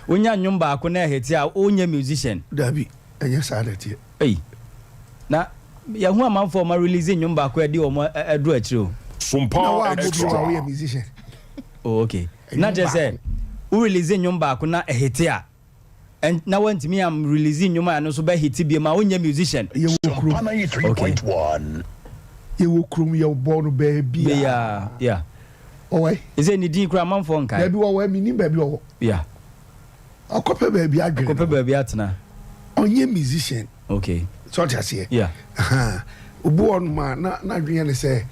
Wonya nnwom baako na ɛhit a, wonyɛ musician? Dabi, ɛnyɛ saa na ɛteɛ. Ei, na yɛho amanfoɔ a ɔma release nnwom baako a ɛde wɔn aduru akyire o. Na Sompa woammɔ bio a Extra. woyɛ musician? Oh, okay. Na Nnwom kyerɛ sɛ baako. wo release nnwom baako na ɛhit a, na woantumi am release nnwom a ɛno nso bɛhit bio ma wonyɛ musician? Yɛwɔ kurom. Sompa 93.1. Yɛwɔ kurom, yɛbɔ no baabi a. Yeah. Ɔwɔ he? Ɛsɛ ne din koraa amanfoɔ nkae. Baabi wɔwɔ, menim baabi ɔwɔ. Ɔkɔpɛ baabi adwene. Ɔkɔpɛ baabi atena. Ɔnyɛ musician. Sɛ ɔte aseɛ. Obi wɔ nom a na n'adwene yɛ ne sɛ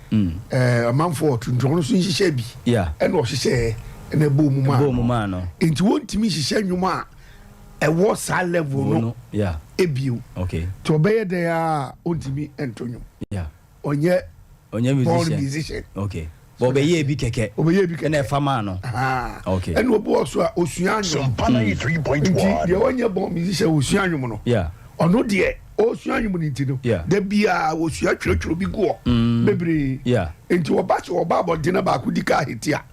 amanfoɔ ɔto nti ɔno nso nhyehyɛ bi. Ɛna ɔhyehyɛ ɛna ɛbɔ mu maa Ɛbɔ mu maa no. Nti wɔntumi nhyehyɛ nnwom a ɛwɔ saa level no ebio. Nti ɔbɛyɛ dɛn a ɔntumi nto nnwom. Ɔnyɛ Ɔnyɛ born musician. Musician. Okay. But ɔbɛyɛ bi kɛkɛ. Ɔbɛyɛ bi kɛkɛ. Ɛna ɛfa maa no. Ɛna obi wɔ so a osua nnwom. Sompa 93.1. Nti deɛ ɔnyɛ born musician osua nnwom no. Ɔno deɛ ɔsua nnwom no nti no. Da biara osua twerɛtwerɛ bi gu hɔ. Bebree. Nti ɔba sɛ ɔba abɔnten na baako di kaa hit a.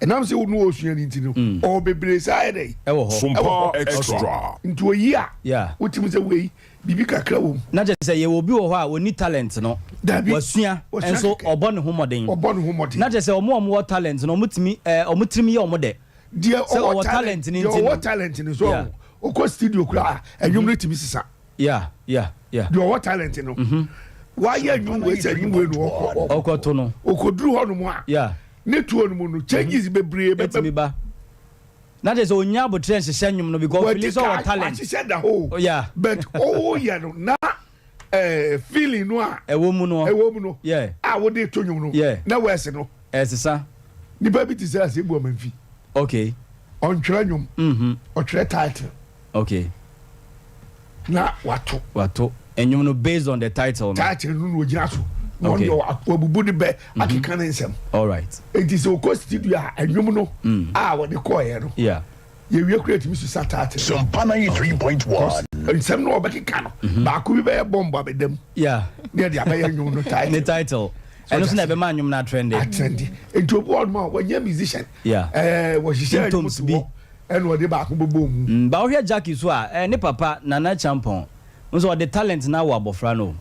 Ɛnam sɛ ɔno ɔsua no nti no. Ɔwɔ bebree saa yɛ dɛ. Ɛwɔ hɔ. Sompa Ɛwɔ hɔ. Extra. Nti oyi a. Wotumi sɛ wei biribi kakra wɔ mu. Na kyerɛ sɛ yɛwɔ obi wɔ hɔ a ɔni talent no. Dabi. Wasua Wasua nso kɛkɛ. Ɔbɔ ne ho mmɔden. Ɔbɔ ne ho mmɔden. Na kyerɛ sɛ ɔmo a ɔmo wɔ talent no, ɔmo tumi ɔmo tirim yɛ ɔmo dɛ. Deɛ Sɛ ɔwɔ ɔwɔ talent talent ne deɛ nti no. Ɔwɔ talent no so ɔkɔ studio koraa ɛnwom no tumi sisa. Deɛ ɔwɔ talent no wayɛ nnwom wei sɛ nnwom wei no ɔkɔ Ɔkɔto no. Ɔkɔduru hɔ nom a ne tuo no mu no, changes bebree bɛbɛ. Ɛtumi ba. Na kyerɛ sɛ onya abotire nhyehyɛ nnwom no because ɔfeel sɛ ɔwɔ talent. Wahyehyɛ da hɔ o. But ɔyɛ no na feeling no a Ɛwɔ mu no. Ɛwɔ mu no a wode to nnwom no na wɛs no Ɛsesa. Nipa bi te sɛ Asebu Amanfi. Ɔntwerɛ nnwom. Ɔtwerɛ title. Na wato. Wato nnwom no based on the title no. Title no na ogyina so na ɔno deɛ wabubu ne bɛ akeka ne nsɛm. Eti sɛ okɔ studio a, nnwom no a wɔde kɔɔɛ no yɛwie kura etumi sisa title. Sompa 93.1. Nsɛm no ɔbɛkeka no baako bi bɛyɛ bɔmbo abɛdam ne yɛde abɛyɛ nnwom no title. Ne title. Ɛno so na ɛbɛma nnwom no atrend. Atrend. Nti obi wɔ hɔ a wɔnyɛ musician. Wɔhyehyɛ nnwom Symptoms to bi. hɔ ɛna ɔde baako bɔbɔ mu. Ba wohwɛ Jackie so a, ne papa Nana Champon nso ɔde talent na awɔ abɔfra no o.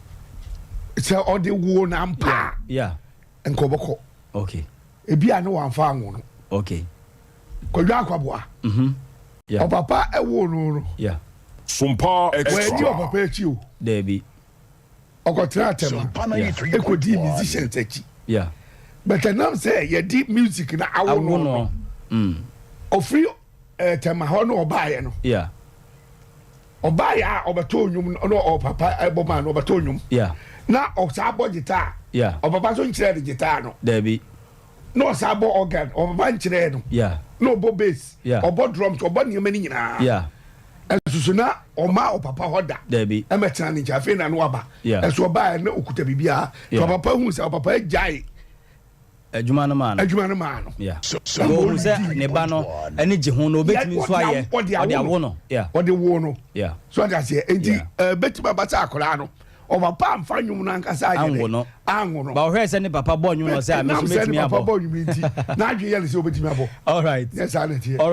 Sɛ ɔde wo na mpa a nka ɔbɛkɔ. Ebi a ne wamfa anwo no. Kwadwo Akwaboa. Ɔpapa ɛwo no. Sompa Wɔadi Extra. ɔpapa akyi o. Dabi. Ɔkɔtena Atɛma. Sompa Ekɔdii 93.1. musicians akyi. But ɛnam sɛ yɛde music na awo Awo no no. no. Ɔfiri Tɛma hɔ na ɔbaayɛ no. Ɔbaayɛ a ɔbɛtɔ nnwom no na ɔpapa ɛbɔ maa no ɔbɛtɔ nnwom. Na ɔsaa bɔ guitar. Ɔpapa nso nkyerɛ no guitar no. Dabi. Na ɔsaa bɔ organ, ɔpapa nkyerɛ no. Na ɔbɔ bass. Ɔbɔ drums, ɔbɔ nneɛma no nyinaa. Ɛsoso na ɔma ɔpapa hɔ da. Dabi. Ɛmɛtena ne nkyɛn afei na no aba. Ɛso ɔbaayɛ na okuta biribiara. Ɔpapa hu sɛ ɔpapa agyae adwuma no maa no. Adwuma no maa no. Ohun sɛ ne ba no ɛne gye ho na obetumi nso ayɛ ɔde awo no. Ɔde wo no. So ɔde aseɛ nti ɛbɛtumi aba sɛ akwadaa no ɔpapa nfa nnwom no ankasa ayɛ Anwo no. Anwo no. Ba ɔhwɛ sɛ ne papa bɔ nnwom no sɛ a mɛ Ɛnam nso sɛ ne metumi papa abɔ. bɔ nnwom nti n'adwene yɛ ne sɛ obetumi abɔ. All right. Nyɛ saa na ɛteɛ. All right.